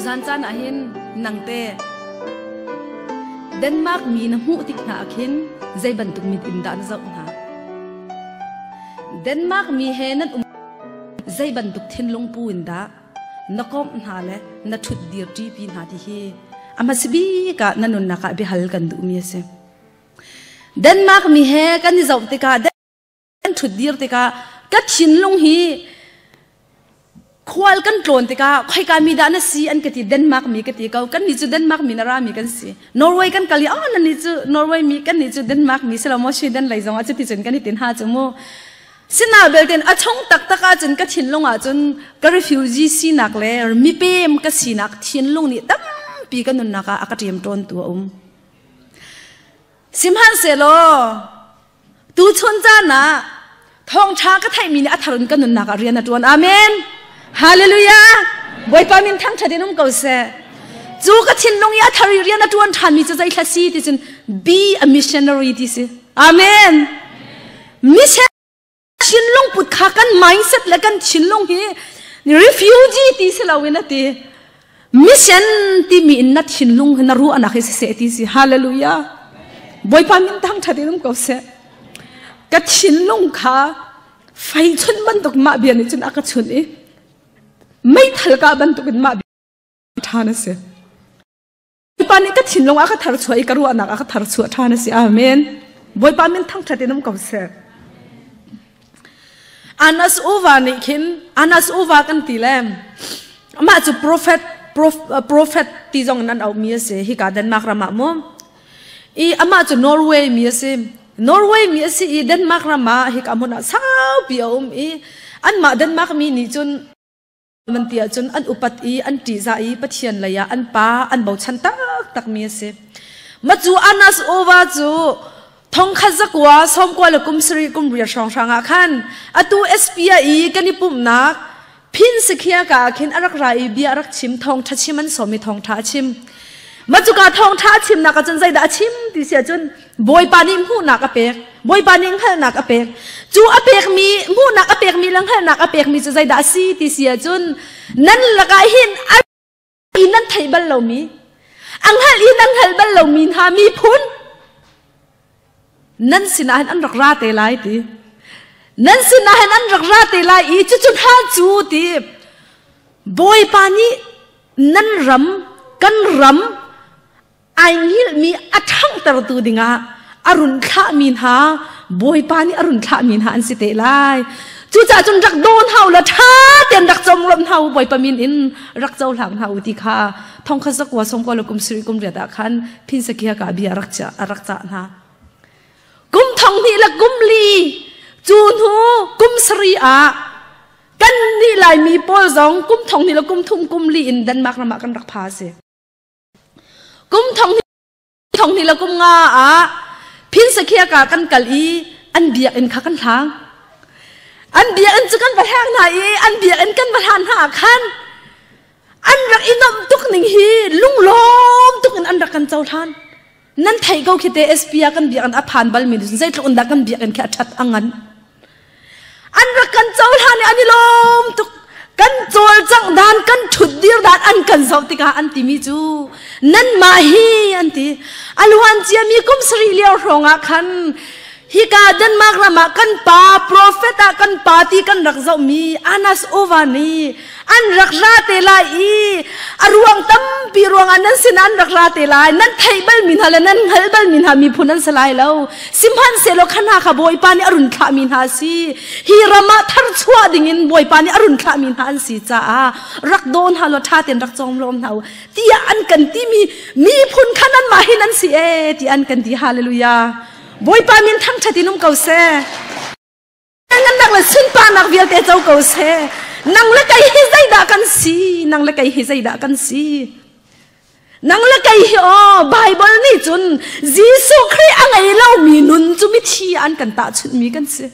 Tuzan caan ah hin nangte Denmark mi na hmuh tik hna ah khin zei bantuk mit in dah na zoh hna? Denmark mi he nan um zei bantuk thinlung pu in dah na komh hna le na ṭhut dir ṭipi hna ti hi a hmasa bik ah na nunnak ah biahal kan duhmi a si. Denmark mi he kan i zoh tikah kan ṭhut dir tikah ka thinlung hi khual kan tlawn tikah khoika mi dah na si an ka ti Denmark mi ka ti ko kan nih cu Denmark mi na ra mi kan si Norway kan kal i oh nan nih cu Norway mi kan nih cu Denmark mi silo maw Sweden lei zong ah cuti cun kan i tin ha cu mu sina belten a chung taktak ahcun ka thinlung ahcun ka refugee sinak le mipem ka sinak thinlung nih tampi ka nunnak ah a ka ṭem ṭawn tu a um sihmanhsehlaw Tuchun caan ah thawngṭha ka theihmi nih a thar in ka nunnak ah rian a ṭuan. Amen. Hallelujah. Bawipa min thangṭhat in um ko seh. Cu ka thinlung i a thar i rian a ṭuan ṭhanmi cu zeithla si ti cun be a missionary ti si. Amen. Mission thinlung put kha kan mindset le kan thinlung hi refugee ti si loin a ti. Mission timi in na thinlung hi na ruahnak hi siseh ti si. Hallelujah. Bawipa min thangṭhat in um ko seh. Ka thinlung kha fei chun bantuk mah bia nih cun a ka chun i meithal ka bantuk in mah bia ṭha na si. Bawipa nih ka thinlung a ka thar chuah i ka ruahnak a ka thar chuah ṭhan a si. Amen. Bawipa min thangṭhat in um ko seh. Anas uva nih khin Anas uva kan ti le amah cu prophet prophet ti zong in an auhmi a si hika Denmark ram ah mu i amah cu Norway mi a si Norway mi a si i Denmark ram ah hika hmun ah saupi a um i anmah Denmark mi nih cun man ti ahcun an upat i an ṭihzah i Pathian lei ah an pa an bochan taktak mi a si. Macu Anas Ova cu thongkhat zakua sawmkua le kum sarih kum riat hrawnghrang ah khan atu SPA i kan i pumhnak phin sakhia ka ah khin a rak ra i bia a rak chim thawngṭha chim an sawm i thawngṭha a chim. Macuka thawngṭha a chimnak ahcun zeidah a chim ti si ahcun Bawipa nih hmuhnak a pek. Bawipa nih hngalhnak a pek. Cu a pekmi hmuhnak a pekmi le hngalhnak a pekmi cu zeidah a si ti si ahcun nan lakah hin a i nan theih bal lomi a hngalh i nan hngalh bal lomi hna miphun nan sinah hin an rak ra te lai ti nan sinah hin an rak ra te lai i cucu hna cu ti Bawipa nih nan ram kan ram ai hngilhmi a ṭhanghtertu dingah a run thlahmi hna Bawipa nih a run thlahmi hna an si te lai. Cucaah cun rak dawn hau la ṭha tein rak conglawmh hna u Bawipa min in rak cohlang hna u ti kha thongkhat zakua sawmkua le kum sarih kum riat ah khan phinsakia ka bia rak a rak cah hna. Kum thong hnih le kum li cu hnu kum sarih ah kan nih Laimi pawl zong kum thong hnih le kum thum kum li in Denmark ram ah kan rak pha si. Kum thong thong hnih le kum nga ah Phinsakhia ka kan kal i an biakinn kha kan hlang. An biakinn cu kan va hlang hna i an biakinn kan va hlan hna ah khan an rak i nuamh tuk ning hi lunglawm tuk in an rak kan cohlan. Nan theih ko khi te SP ah kan biakinn a phan bal mi zeitluk in dah kan biakinn khi a ṭhat a ngan. An rak kan cohlan i an i lawm tuk. Kan cawlcangh dan, kan ṭhutdir dan an kan zoh tikah an timi cu nanmah hi an ti. A luan ciami kum sarih lio hrawng ah khan hika Denmark ram ah kan pa prophet ah kan pa ti kan rak zohmi Anas Ova nih an rak ra te lai i a ruang tampi ruangah nan sin an rak ra te lai nan theih bal mi hna le nan hngal bal mi hna miphun an si lai lo sihmanhsehlaw kha hna kha Bawipa nih a run thlahmi hna si hi ram ah tharchuah dingin Bawipa nih a run thlahmi hna an si caah rak daw hna law ṭha tein rak cawm lawm hna u tiah an kan timi miphun kha nanmah hin an si ee ti an kan ti hallelujah Bawipa min thangṭhat in um ko seh ngannak le sunparnak vialte co ko seh nang le kei hi zeidah kan si nang le kei hi zeidah kan si nang le kei hi aw Bible nih cun Jesuh Khrih a ngei lomi nun cu mithi an kan tahchunhmi kan si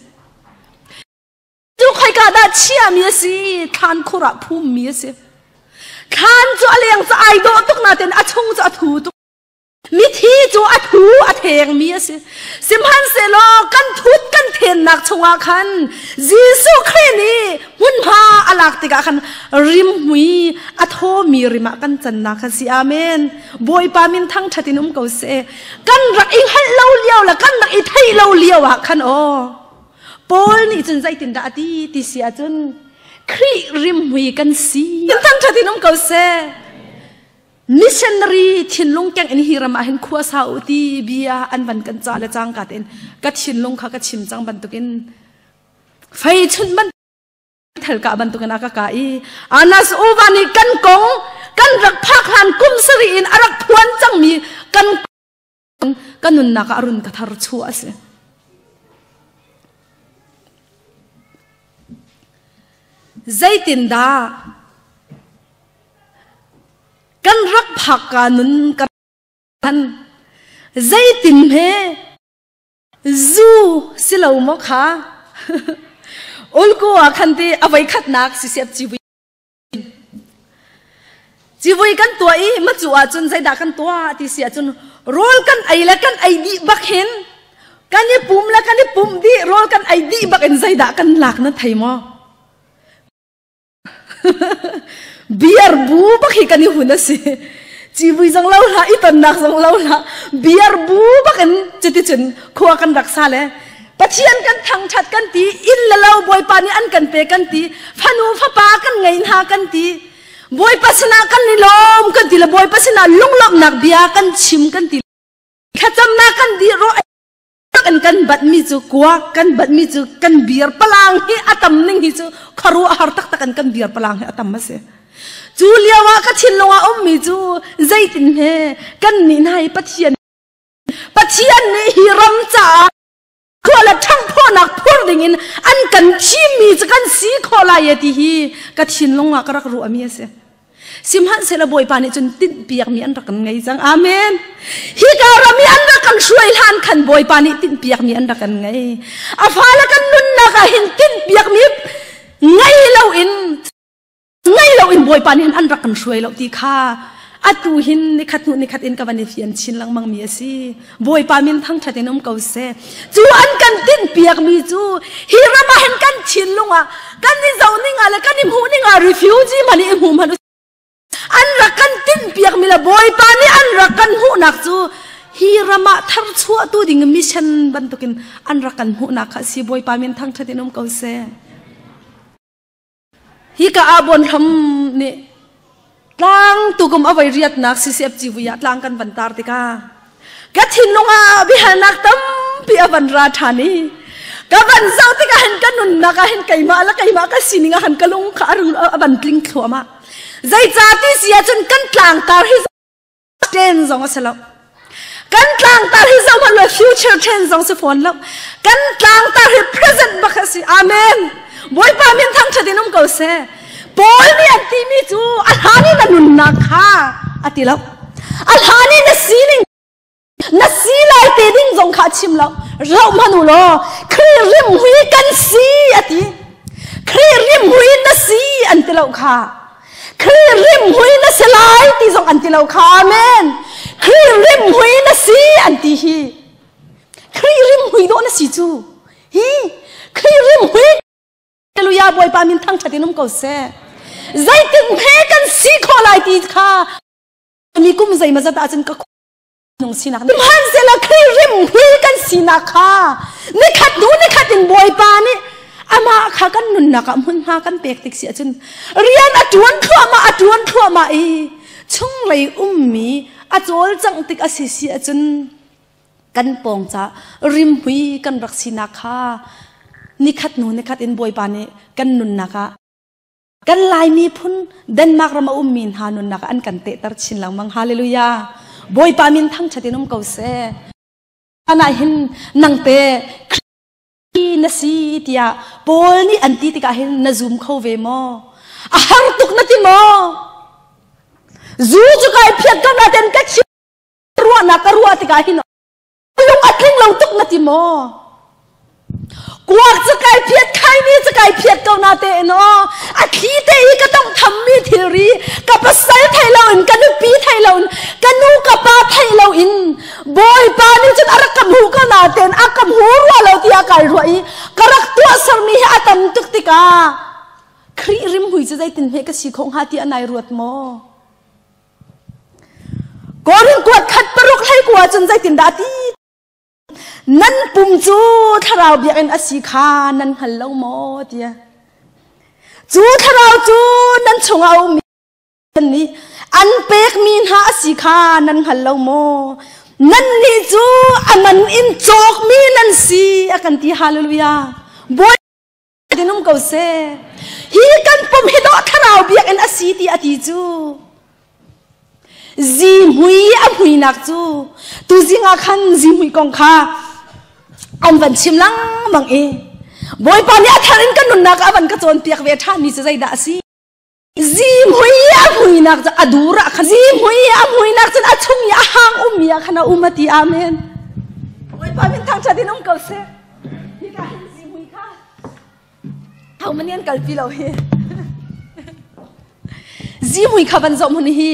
cu khoika dah chiami a si thlan khur ah phummi a si thlan cu a leng cu ai dawh tuk nain a chung cu a thu tuk. Mithi cu a thu a thengmi a si. Sihmanhsehlaw kan thut kan thennak chungah khan Jesuh Khrih nih hmunhma a lak tikah khan rimhmui a thawmi rim ah kan cannak kha si. Amen. Bawipa min thangṭhat in um ko seh. Kan rak i hngalh lo lio le kan rak i theih lo lio ah khan aw Paul nih cun zeitindah a ti ti si ahcun Khrih rimhmui kan si. Thangṭhat in um ko seh. Missionary thinlung keng in hi ram ah hin khua sa u ti bia an van kan ca le cangka tein ka thinlung kha ka chim cang bantukin fei chun ban thel ka bantukin a ka ka i anas uva nih kan kong kan rak phak hlan kum sari in a rak phuan cangmi kan ka nunnak ah run ka thar chu a si. Zeitindah Kan rak phak ka nun ka han zeitin he zu si lo maw kha ulku ah khan ti a voi khatnak sisiap civui civui kan tuah i macu ah cun zeidah kan tuah ti si ahcun rawl kan ei le kan ei dih bak hin kan i pum le kan i pum dih rawl kan ei dih bak in zeidah kan lak na thei maw Beer bu bak hi kan i hun a si. Civui zong lo hlah, i tonnak zong lo hlah. Beer bu bak in cuticun khua kan rak sa le Pathian kan thangṭhat kan ti, inn le lo Bawipa nih an kan pe kan ti, fanu fapa kan ngei hna kan ti, Bawipa sinah kan i lawm kan ti le Bawipa sinah lunglawmhnak bia kan chim kan ti. Thlacamnak kan dih rawh in kan batmi cu kuak kan batmi cu kan beer palang hi a tam ning hi cu khuaruahhar taktak in kan beer palang hi a tam a si. Cu lio ah ka thinlung ah ummi cu zeitin he kan nih hna hi Pathian Pathian nih hi ram caah khua le ṭhanghphawhnak phur ding in an kan thimmi cu kan si khawh lai e ti hi ka thinlung ah ka rak ruahmi a si. Sihmanhsehlaw Bawipa nih cun tinhpiakmi an rak kan ngei cang. Amen. Hi ka ram i an rak kan hruai hlan khan Bawipa nih tinhpiakmi an rak kan ngei. A fale kan nunnak ah hin tinhpiakmi ngei loin ngei loin Bawipa nih hin an rak kan hruai lo ti kha atu hin nikhat hnu nikhat in ka van i fian chin lengmang mi a si. Bawipa min thangṭhat in um ko seh. Cu an kan tinhpiakmi cu hi ram ah hin kan thinlung ah kan i zoh ning ah le kan i hmuh ning ah refugee hmanh i hmu hmanh an rak kan tinhpiakmi le Bawipa nih an rak kan hmuhnak cu hi ram ah tharchuahtu ding mission bantukin an rak kan hmuhnak kha a si. Bawipa min thangṭhat in um ko seh. Hika ah Bonhlam nih tlang tukum a voi riatnak CCF civui ah tlang kan van tar tikah ka thinlung ah biahalnak tampi a van ra ṭhan i ka van zoh tikah hin ka nunnak ah hin keimah le keimah ka sining ah han ka lung kha a van tling thluahmah. Zeicah ti si ahcun kan tlangtar hi ten zong a si lo. Kan tlangtar hi zoh hmanh future tense zong si fawn lo. Kan tlangtar hi present bak a si. Amen. Bawipa min thangṭhat in um ko seh. Paul nih an timi cu a hlan in na nunnak kha a ti lo. A hlan in na sining na si lai te ding zong kha a chim lo. Rauh hmanh u law Khrih rimhui kan si a ti. Khrih rimhui na si an ti lo kha. Khrih rimhui na si lai ti zong an ti lo kha. Amen. Khrih rimhui na si an ti hi. Khrih rimhui dawh na si cu. Hi Khrih rimhui Hallelujah Bawipa min thangṭhat in um ko seh. Zeitin he kan si khawh lai ti kha mi kum zeimazat ahcun ka nung sinak sihmanhsehlaw Khrih rimhui kan sinak kha nikhat hnu nikhat in Bawipa nih amah kha kan nunnak ah hmunhma kan pek tik si ahcun rian a ṭuan thluahmah a ṭuan thluahmah i chunglei ummi a cawlcangh tik a si si ahcun kan pawng ca rimhui kan rak sinak kha nikhat hnu nikhat in Bawipa nih kan nunnak ah Kan Lai miphun Denmark ram a ummi hna nunnak an kan tehter chin lengmang. Hallelujah. Bawipa min thangṭhat in um ko seh. Ana hin nangte Khrih na si tiah Paul nih an ti tikah hin na zum kho ve maw? A har tuk na ti maw? Zu cu kai phiat ko na ten ka chim ruahnak ka ruah tikah hin lung a tling lo tuk na ti maw? Kuak cu kai phiat khai mi cu kai phiat ko na te in aw a thli te i ka tong tham mi thilri ka pasal thei lo in ka nupi thei lo in ka nu ka pa thei lo in Bawipa nih cun a rak ka hmuh ko na ten a ka hmu rua lo tiah kai ruah i ka rak tuah sermi hi a tam tuk tikah Khrih rimhui cu zeitin hme ka si kho hnga ti anai ruat maw? Korin kuat khat paruk hlei kua cun zeitindah ti? Nan pum cu thlarau biakinn a si kha nan hngal lo maw tiah. Cu thlarau cu nan chungah a ummi nih an pekmi hna a si kha nan hngal lo maw? Nannih cu a man in cawkmi nan si a kan ti. Hallelujah. Bawi din um ko seh. Hi kan pum hi dawh thlarau biakinn a si ti a ti cu. Zihmui a hmuinak cu tuzing ah khan zihmui kong kha an van chim lengmang i Bawipa nih a thar in kan nunnak a van ka cawnpiak ve ṭhanmi cu zeidah a si? Zihmui a hmuinak cu a dur ah khan zihmui a hmuinak cun a chung i a hang ummi ah khan a um a ti amen. Bawipa min thangṭhat in um ko seh. Hika hin zihmui kha ho man an kalpi lo hi. Zihmui kha van zoh mun hi.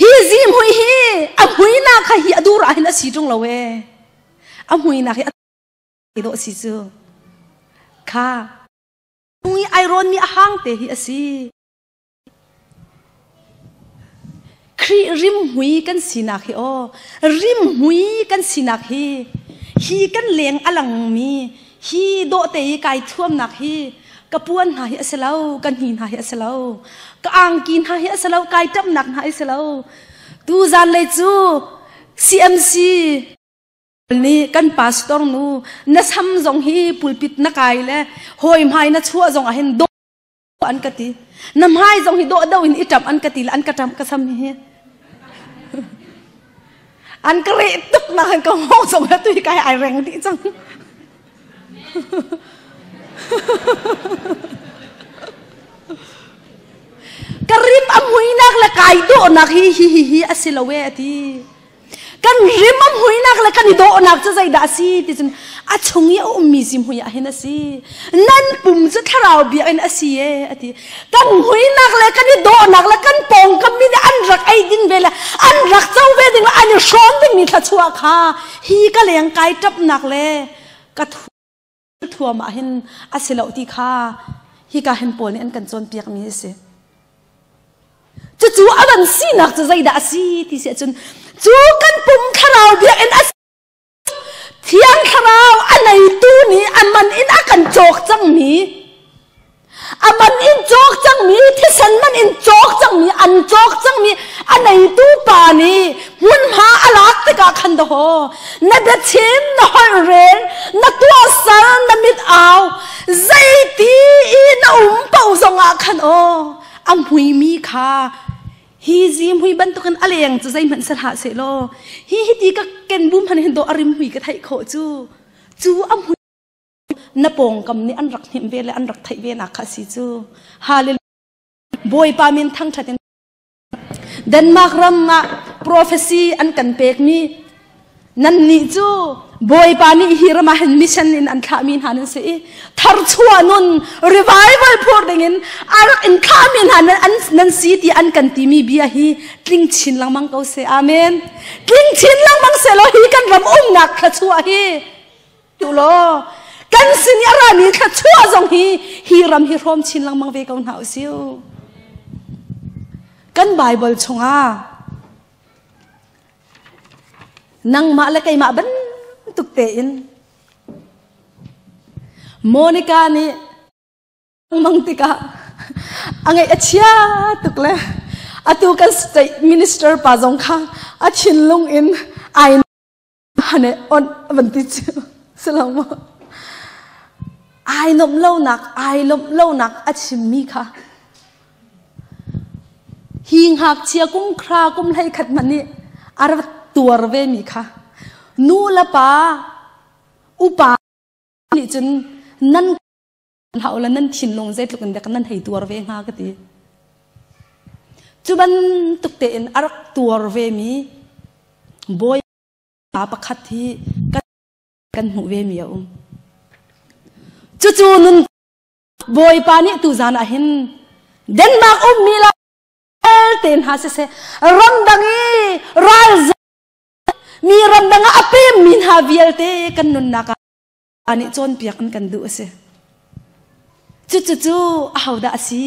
Hi zihmui hi a hmuinak kha hi a dur ah hin a si ṭung lo e. A hmuinak hi a dawh si cu. Kha i ai rawnmi a hang te hi a si. Khrih rimhmui kan sinak hi aw rimhmui kan sinak hi hi kan leng a langmi hi dawhte i kai thuamnak hi ka puan hna hi a si lo ka hni hna hi a si lo ka angki hna hi a si lo kai ṭamhnak hna hi a si lo tu zanlei cu CMC nih kan pastor nu na sam zong hi pulpit na kai le hawi hmai na chuah zong ah hin dawh an ka ti na hmai zong hi dawh do in i ṭamh an ka ti le an ka ṭamh ka sam hi an ka reh tuk na han ka hngawng zong he tu hi kai ai reng dih cang ka rim a muinak le kai dawhnak hi hi hi hi a si lo e a ti Kan rim a hmuinak le kan i dawhnak cu zeidah a si ti cun a chung i a ummi zihmui ah hin a si. Nan pum cu thlarau biakinn a si e a ti. Kan hmuinak le kan i dawhnak le kan pawngkam mi nih an rak ei ding ve le an rak co ve ding le an i hrawm dingmi thluachuah kha hi ka leng kai ṭapnak le ka thuam ah hin a si lo ti kha hika hin Paul nih an kan cawnpiakmi a si. Cucu a van sinak cu zeidah a si ti si ahcun cu kan pum thlarau biakinn a Thiang Thlarau a neitu nih a man in a kan cawk cangmi a man in cawk cangmi thisen man in cawk cangmi an cawk cangmi a neitu pa nih hmunhma a lak tikah khan dahaw na biachim na holh rel na tuahser na mit au zeiti i na um paoh zongah khan aw a hmuimi kha hi zimhui bantukin a leng cu zeihmanh ser hlah sehlaw hi hiti ka ken bu hman hin do a rim hui ka theih khawh cu cu a hmui na pawngkam nih an rak hnimh ve le an rak theih ve nak kha si cu hallelujah Bawipa min thangṭhat in Denmark ram ah prophecy an kan pekmi nannih cu Bawipa nih hi ram ah hin mission in an thlahmi hna nan si i tharchuah nun revival phur dingin a rak in thlahmi hna nan, nan si ti an kan timi bia hi tling chin lengmang ko seh amen tling chin lengmang seh law hi kan ram umnak thluachuah hi tu law kan sin i a rami thluachuah zong hi hi ram hi hrawm chin lengmang ve ko hna usih kan Bible chungah nangmah le keimah bantuk tein Monica nih mang tikah a ngaih a chia tuk le atu kan state minister pa zong kha a thinlung in ai hane on van ti cu silang maw ai nomh lonak ai lomh lonak a chimmi kha hi ngakchia kum khra kum hlei khat hmanh nih a rak tuar ve mi kha nu le pa upa nih cun nan hau le nan thinlung zeitluk in dek nan hei tuar ve hnga ka ti cu bantuk tein a rak tuar ve mi bawi pa pakhat hi kan hmuh ve mi a um cucu nun Bawipa nih tuzan ah hin Denmark ummi la te hna siseh, ramdang i ral mi ramdang ah a pemmi hna vialte kan nunnak ah nih cawnpiak in kan duh a si. Cucu ahodah a si?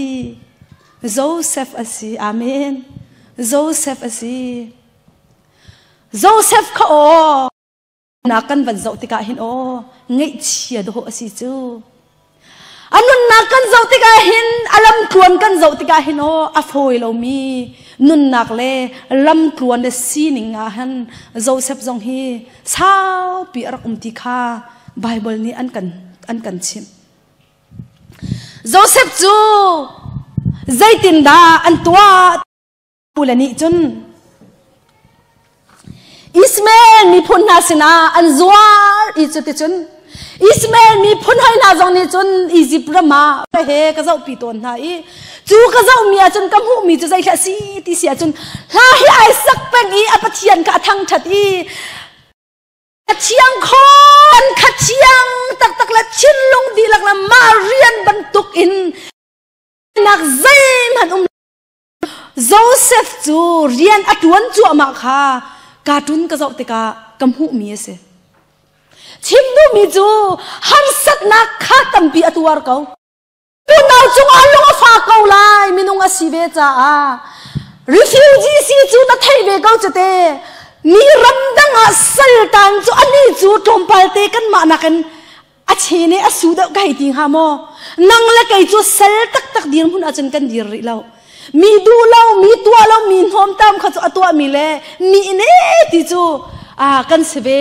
Joseph a si. Amen. Joseph a si. Joseph kha aw na kan van zoh tikah hin aw ngaihchia dawh a si cu. A nunnak kan zoh tikah hin a lamtluan kan zoh tikah hin aw a fawi lomi nunnak le lamtluan le sining ah hin Joseph zong hi saupi a rak um ti kha Bible nih an kan chimh. Joseph cu zeitindah an tuah le nih cun Ismael miphun hna sinah an zuar i cuticun Ismael miphun hoi hna zong nih cun Izipt ram ah he ka zohpi tawn hna i cu ka zohmi ahcun ka hmuhmi cu zeithla si ti si ahcun hla hi ai sak peng i a Pathian kha a thangṭhat i a thiang khon kha thiang taktak le thinlung dihlak le mah rian bantuk in nak zeihmanh um Joseph cu rian a ṭuan cuahmah kha cartoon ka zoh tikah ka hmuhmi a si. Chim duhmi cu harsatnak kha tampi a tuar ko. Unau cungah lung a fak ko lai minung a si ve caah refugee si cu na theih ve ko cute. Mi ramdang ah saltan cu ani cu tlawmpal te kanmah nakin a che ne a su deuh ka hei ti hnga maw nang le kei cu sal taktak dirhmun ahcun kan dir rih lo mi duh lo mi tuah lo mi hnawmtam kha cu a tuah mi le mi ne ti cu a kan si ve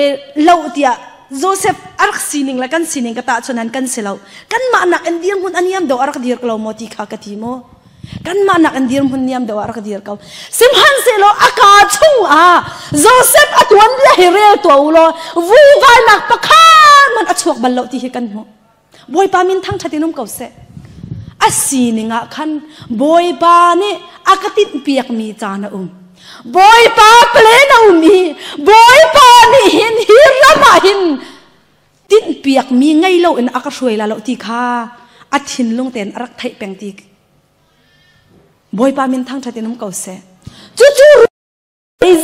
lo tiah Joseph a rak sining le kan sining ka tahchun han kan si lo kanmah nak in dirhmun a niam deuh a rak dir ko lo maw ti kha ka ti maw kanmah nak in dirhmun niam deuh ah rak dir ko sihmanhsehlaw a kaa chung ah Joseph a tuan bia hi rel tuah u law vuivainak pakhat man a chuak bal lo ti hi kan hmuh. Bawipa min thangṭhat in um ko seh. A sining ah khan Bawipa nih a ka tinhpiakmi caan a um. Bawipa plan a um i Bawipa nih hin hi ram ah hin tinhpiakmi ngei loin a ka hruai la lo ti kha a thinlung tein a rak theih peng ti Bawipa min thangṭhat in um ko seh. Cucu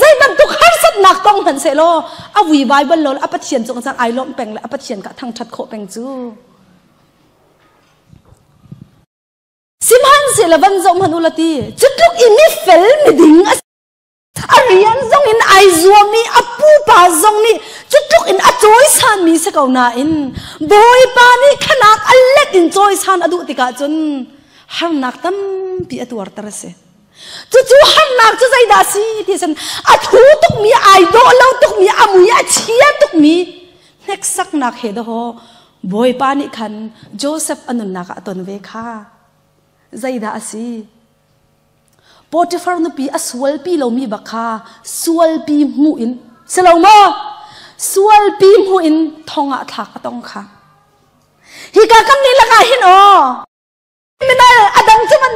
zei bantuk harsatnak tong hmanh seh law a vui Bible lo a Pathian cung cang ai lawmh peng le a Pathian ka thangṭhat khawh peng cu. Sihmanhsehlaw van zoh hmanh u la ti cu tluk i mi fel miding a a rian zong in ai zuam i a pupa zong nih cu tluk in a cawisanmi si ko nain Bawipa nih khanak a let in cawisan a duh tikah cun harnak tampi a tuarter a si. Cucu harnak cu zeidah a si ti cun a thu tukmi, ai dawh lo tukmi, a mui a chia tukmi hneksaknak he dawh Bawipa nih khan Joseph a nunnak ah a ton ve kha. Zeidah a si? Potifar nupi a sualpi lomi bak kha sualpi hmuh in si lo maw? Sualpi hmuh in thong ah thlak a tong kha. Hika kan nih lakah hin aw minal a dang cu man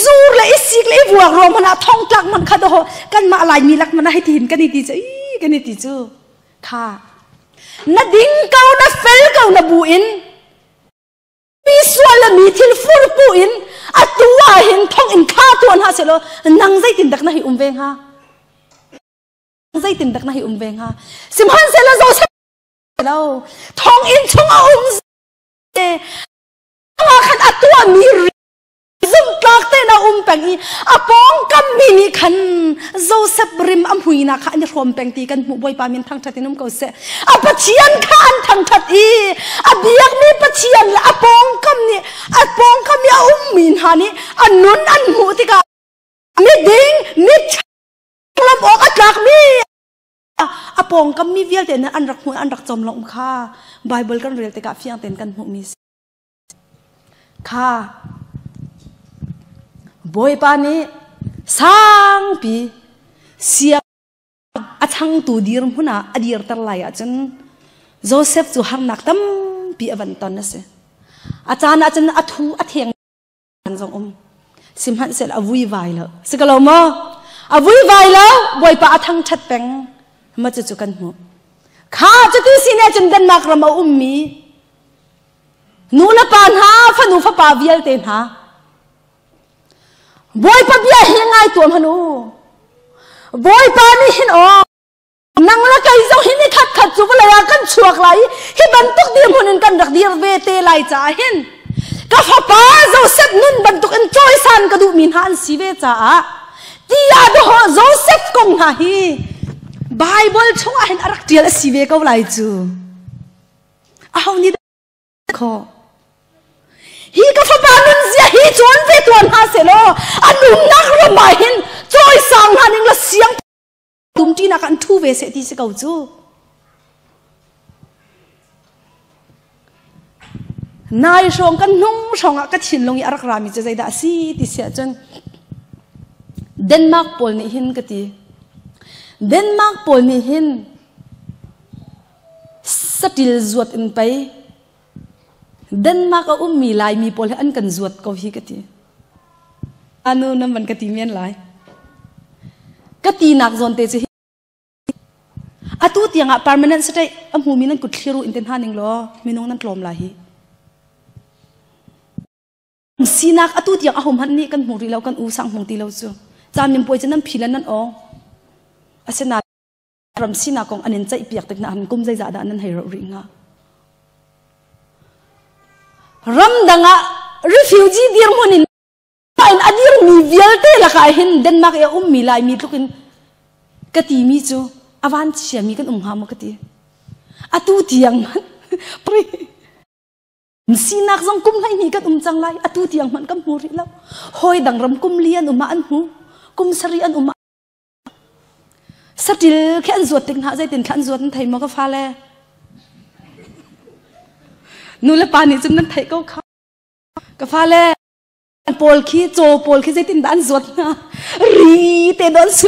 zur le i sik le i vuak ruang hmanh ah thong tlak man kha doho kanmah Laimi lak man ah hei ti hin kan i ti cu i kan i ti cu kha na ding ko na fel ko na bu in mi sual le mi thil fur pu in atu ah hin thong in kha tuan ha selaw nang zeitin dak na hi um ve hnga zeitin dak na hi um ve hnga sihmanhsehlaw zo lo thong in chung a um khan a tuah mi Zumhtlak tein a um peng i a pawngkam mi nih khan Joseph rim a hmuinak kha an i hrawm peng ti kan hmuh. Bawipa min thangṭhat in um ko seh. A Pathian kha an thangṭhat i a biakmi Pathian le a pawngkam nih a pawngkam i a ummi hna nih a nun an hmuh tikah miding mi lam awk a tlakmi a pawngkam mi vialte nih an rak hmuh an rak com lawm kha Bible kan rel tikah fiang tein kan hmuhmi Kha Bawipa nih sangpi sia a changtu dirhmun ah a dirter lai ahcun Joseph cu harnak tampi a van ton a si. A caan ahcun a thu a theng zong um. Sihmanhsehlaw a vuivai lo. Si ko lo maw? A vuivai lo, Bawipa a thangṭhat peng. Ma cucu kan hmuh. Kha cuti si ne cun Denmark ram a ummi Nu le pa hna, fanu fapa vialte hna. Bawipa bia hi ngai tuam han u. Bawipa nih hin aw nang le kei zong hi ni khat khat cu vawlei ah kan chuak lai i hi bantuk dirhmun in kan rak dir ve te lai caah hin ka fapa Joseph nun bantuk in cawisan ka duhmi hna an si ve caah tiah dawh Joseph kong hna hi Bible chungah hin a rak ṭial a si ve ko lai cu. Aho nih khawh? Hi ka fapa nunzia hi cawn ve tuan hna selaw a nunnak ram ah hin cawisang hna ning la siang tumṭinak an ṭhu ve seh ti si ko cu. Nai hrawng kan hnung hrawng ah ka thinlung i a rak rami cu zeidah a si ti si ahcun Denmark pawl nih hin ka ti. Denmark pawl nih hin saṭil zuat in pei Denmark a ummi Laimi pawl hi an kan zuat ko hi ka ti. Anu nan van ka ti men lai. Ka tinak zawn te cu hi atu tiangah permanent state a hmumi nan kut thliru in te hna ning law minung nan tlawm lai hi. Sinak atu tiang a hom hmanh nih kan hmu rih lo kan u sang hmung ti lo cu. Caan min puai cu nan phi le nan awng. Asinain ram sinak kong an in ceihpiak tik na kum zeizah dah nan hei roh rih hnga ramdang ah refugee dirhmun in in a dirmi vialte lakah hin Denmark i a ummi Laimi tluk in ka timi cu a van chiami kan um hnga maw ka ti atu tiang man sinak zong kum 12 kan um cang lai atu tiang hmanh kan hmu rih lo hawi dang ram kum li an um ah an hmu kum sarih an um ah Saṭil khi an zuat tik hna zeitin thla an zuat nan thei maw ka fale? Nu le pa nih cun nan theih ko kha. Ka fale pawl khi caw pawl khi zeitin dah an zuat hna? Ri te don su.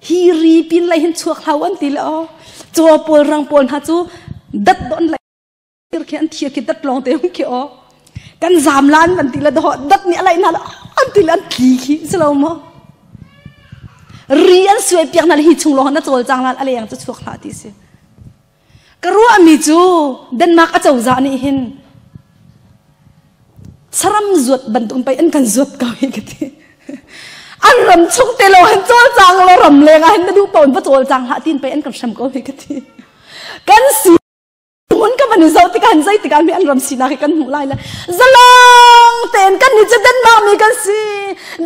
Hi ri pin lei hin chuak hlau an ti le aw. Caw pawl rang pawl hna cu dat don lei khi an thir khi dat lawng te hung khi aw kan zam lan van ti le daw dat nih a laih hna an ti le an tli khi si lo maw ri an suai piak hna hi chung lawng na cawl cang lan a leng cu chuak hlah ti si ka ruah mi cu Denmark a cozah nih hin saram zuat bantuk pei an kan zuat ko hi ka ti an ram chung te lo han cawl cang lo ram leng ah hin na duh pawn va cawl cang hlah tin pei an kan hrem ko hi ka ti kan si Mun ka van i zoh tikah hin zei tikah mi an ram sinak hi kan hmuh lai le zalong tein kan nih cu Denmark mi kan si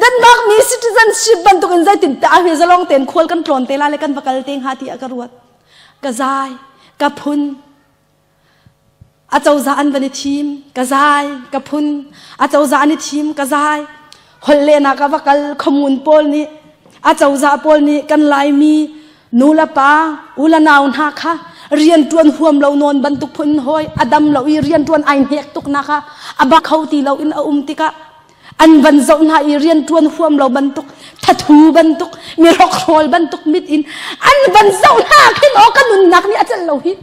Denmark mi citizenship bantuk in zeitin te ah hi zalong tein khual kan tlawn te lai le kan va kal te hnga ti ah ka ruat ka zai ka phun a cozah an van i thim ka zai ka phun a cozah an i thim ka zai holh lehnak ah va kal khuamun pawl nih a cozah pawl nih kan Laimi nu le pa u le nau hna kha rianṭuan huam lo nawn bantuk phun hawi a dam lo i rianṭuan ai hnek tuk nak ah a ba kho ti lo in a um tikah an van zoh hna i rianṭuan huam lo bantuk thathu bantuk mi hrokhrawl bantuk mit in an van zoh hna khin aw ka nunnak nih a celh lo hi.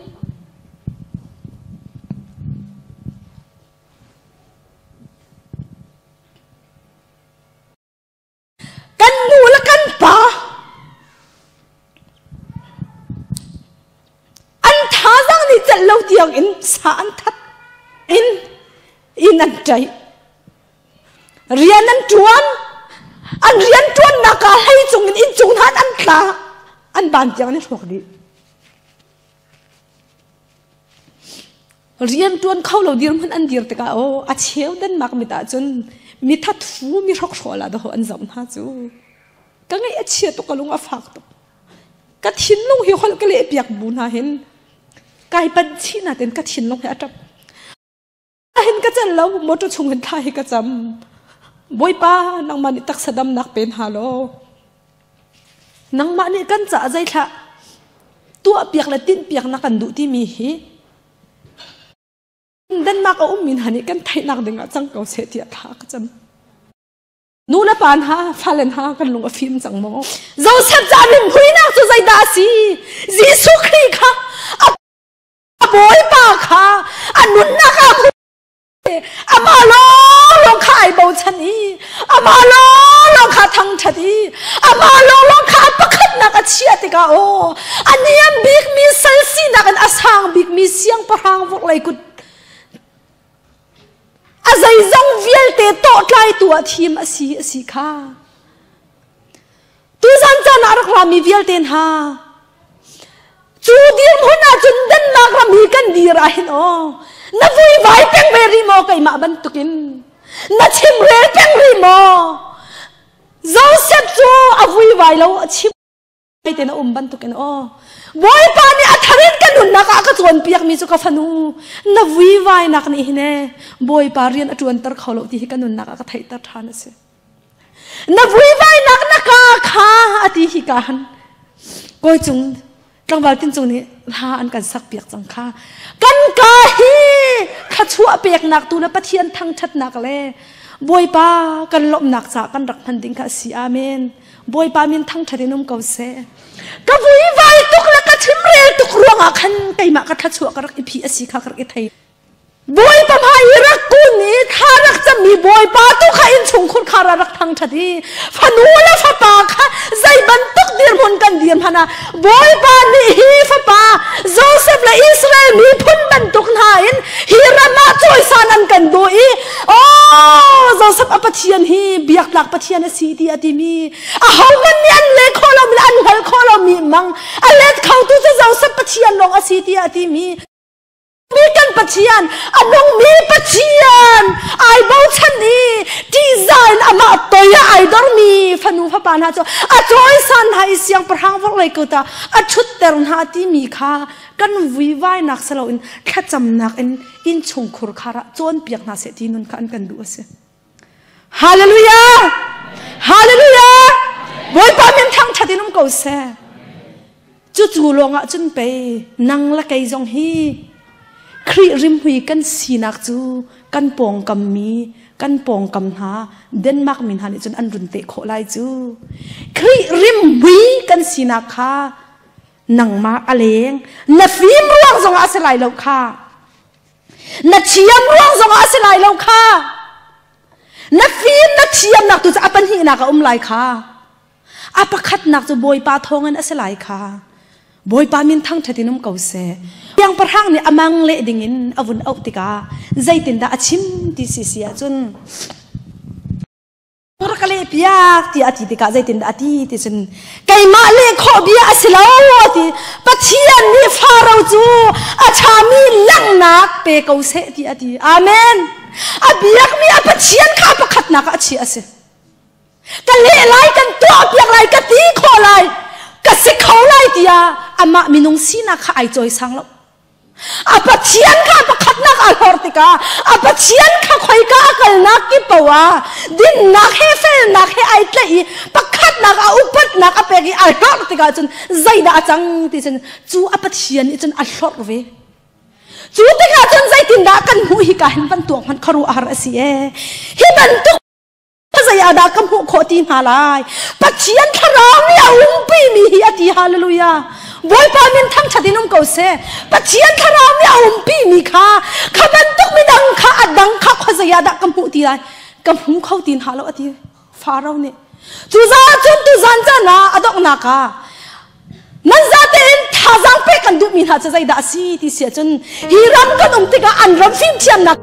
Kan nu le kan pa an thazaang nih celh lo tiang in sa an that in inn an ṭaih rian an ṭuan an rian ṭuannak ah hlei cung in inn cung hna an tla an ban tiang an i hrawk dih. Rianṭuan kho lo dirhmun an dir tikah aw a cheu Denmark mit ahcun mi thathu mi hrokhrawl ah dawh an zoh hna cu. Ka ngaih a chia tuk ka lung a fak tuk. Ka thinlung hi holh ka leh piak bu hna hin kai panh chih na ten ka thinlung hi a ṭap. Hin ka cel lo motor chung hin thla hi ka cam. Bawipa nangmah nih taksa damnak pe hna law nangmah nih kan caah zeithlah tuahpiak le tinhpiak na kan duh timi hi Denmark a ummi hna nih kan theihnak ding ah cang ko seh tiah thla ka cam. Nu le pa hna, fale hna kan lung a fim cang maw? Joseph ca rimhuinak cu zeidah a si? Jesuh Khrih kha a Bawipa kha a nunnak ah amah lawnglawng kha ai bochan i amah lawnglawng kha thangṭhat i amah lawnglawng kha a pakhatnak a chiah tikah aw a niam bikmi sal sinak in a sang bikmi siangpahrang vawlei kut. zeizong vialte tawhtlaitu ah thim a si a si kha. Tuzan caan ah rak rami vialte hna cu dirhmun ahcun Denmark ram hi kan dir ah hin aw na vuivai peng ve rih maw keimah bantukin na chimrel peng rih maw Joseph cu a vuivai lo a chim te na um bantukin aw Bawipa nih a tharin ka nunnak ah ka cawnpiak mi cu ka fanu na vuivai nak nih hin e Bawipa rian a ṭuanter kho lo ti hi ka nunnak ah ka theihter ṭhan a si. Na vuivainak na ka kha a ti hi ka han kawi cung tlangval tin cung nih hla an kan sak piak cang kha kan ka hi thluachuah peknak tu na Pathian thangṭhatnak le Bawipa kan lawmhnak caah kan rak hman ding kha a si amen Bawipa min thangṭhat in um ko seh ka vuivai tuk le ka chimrel tuk ruangah khan keimah ka thluachuah ka rak i phi a si kha ka rak i thei Bawipa hmai i rak kun i thla rak cammi Bawipa tu kha innchungkhur kha rak thangṭhat i fanu le fapa kha zei bantuk dirhmun kan dir hmanh ah Bawipa nih hi fapa Joseph le Israel miphun bantuk hna in hi ram ah cawisan an kan duh i oh Joseph a Pathian hi biaktlak Pathian a si ti a timi ahohmanh nih an leh khawh lomi le an hngalh khawh lomi mang a let khotu cu Joseph Pathian lawng a si tiah a timi mi kan Pathian a nungmi Pathian ai bochan i ṭihzah in amah toi ah ai dormi fanu fapa hna cu a cawisan hna i siangpahrang vorhlei kut ah a ṭhutter hna timi kha kan vuivainak si loin thlacamnak in innchungkhur khar ah cawnpiak hna seh ti nun kha an kan duh a si. Hallelujah! Hallelujah! Bawipa min thangṭhat in um ko seh. Cucu lawngah cun pei nang le kei zong hi Khrih rimhmui kan sinak cu kan pawngkam mi kan pawngkam hna Denmark mi hna nih cun an run teh khawh lai cu. Khrih rimhmui kan sinak kha nangmah a leng na fim ruang zongah a si lai lo kha. Na thiam ruang zongah a si lai lo kha. Na fim na thiamnak tu cu a pahnihnak a um lai kha. A pakhatnak cu Bawipa thawngin a si lai kha. Bawipa min thangṭhat in um ko seh. Siangpahrang nih a mang leh dingin a vun auh tikah zeitindah a chim ti si si ahcun rak ka leh piak tiah a ti tikah zeitindah a ti ti cun keimah leh khawh bia a si lo a ti. Pathian nih Faro cu a ṭhami langhnak pe ko seh ti a ti. Amen. A biakmi a Pathian kha pakhatnak ah a chiah a si. Ka leh lai kan tuah piak lai ka ti khawh lai ka si kho lai tiah amah minung sinak kha ai cawisang lo. A Pathian kha pakhatnak aa hlor tikah a Pathian kha khoika a kalnak ki poah dinnak he felnak he ai tlaih i pakhatnak a upatnak a pek i ai hlorh tikah cun zeidah a cang ti cun cu a Pathian nih cun a hlorh ve. Cu tikah cun zeitindah kan hmuh hi ka hin van tuak hmanh khuaruahhar a si ee. Hi bantuk zei ah dah ka hmuh khawh ti hna lai Pathian thlarau nih a umpi mi hi a ti hallelujah Bawipa min thangṭhat in um ko seh Pathian thlarau nih a umpi mi kha kha bantuk midang kha a dang kha khuazei ah dah ka hmuh ti lai ka hmu kho ti hna lo a ti Pharaoh nih cu zan cun tu zan caan ah a donghnak ah nan zatein thazaang pek kan duhmi hna cu zeidah a si ti si ahcun hi ram kan um tikah an ram fimthiamnak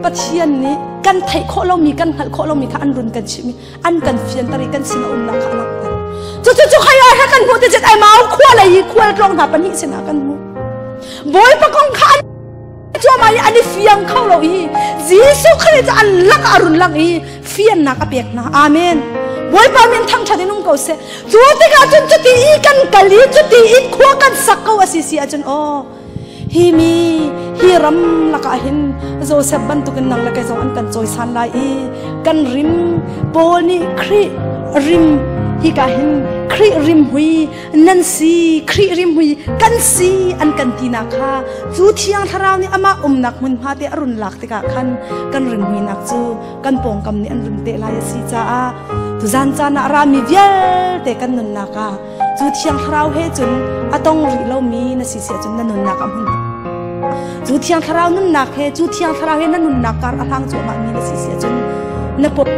Pathian nih kan theih khawh lomi, kan hngalh khawh lomi kha an run kan chimh i an kan fianter i kan sin a umnak kha a langhter. Cucu cu khai ai kan hmuh ti cit ai mau khua lei i khual tlawng hna pahnih sinah kan hmuh. Bawipa kong kha an cuahmah i an i fiang kho lo i Jesuh Khrih cu an lak a run lang i fiannak a pek hna. Amen. Bawipa min thangṭhat in um ko seh. Cu tikah cun cuti i kan kal i cuti i khua kan sak ko a si si ahcun aw hi mi hi ram lakah hin Joseph bantukin nang le kei zong an kan cawisan lai i kan rim Paul nih Khrih rim hika hin Khrih rim hui nan si, Khrih rim hui kan si an kan tinak kha cu Thiang Thlarau nih amah umnak hmunhma te a run lak tikah khan kan rim huinak cu kan pawngkam nih an rim te lai a si caah tuzan caan ah rami vialte kan nunnak ah cu Thiang Thlarau he cun a tong rih lomi na si si ahcun na nunnak ah hmun cu Thiang Thlarau nunnak he, cu Thiang Thlarau he na nunnak kar a hlang cuahmah mi na si si ahcun na pop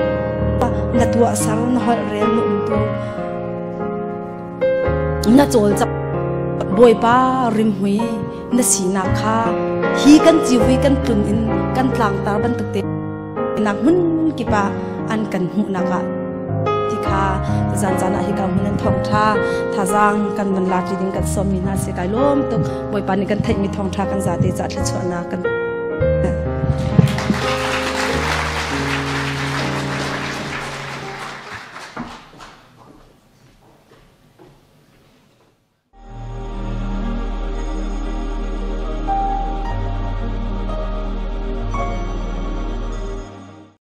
na tuahser, na holh rel, na umtu, na cawlcangh Bawipa rimhmui na sinak kha hi kan civui kan tlun in kan tlangtar bantuk te nak hmun kip ah an kan hmuhnak ah ti kha zan caan ah hika hmun an thawngtha thazaang kan van lak ding kan sawmmi hna si. Kai lawm tuk. Bawipa nih kan theihmi thawngtha kan zate ca thluachuahnak kan.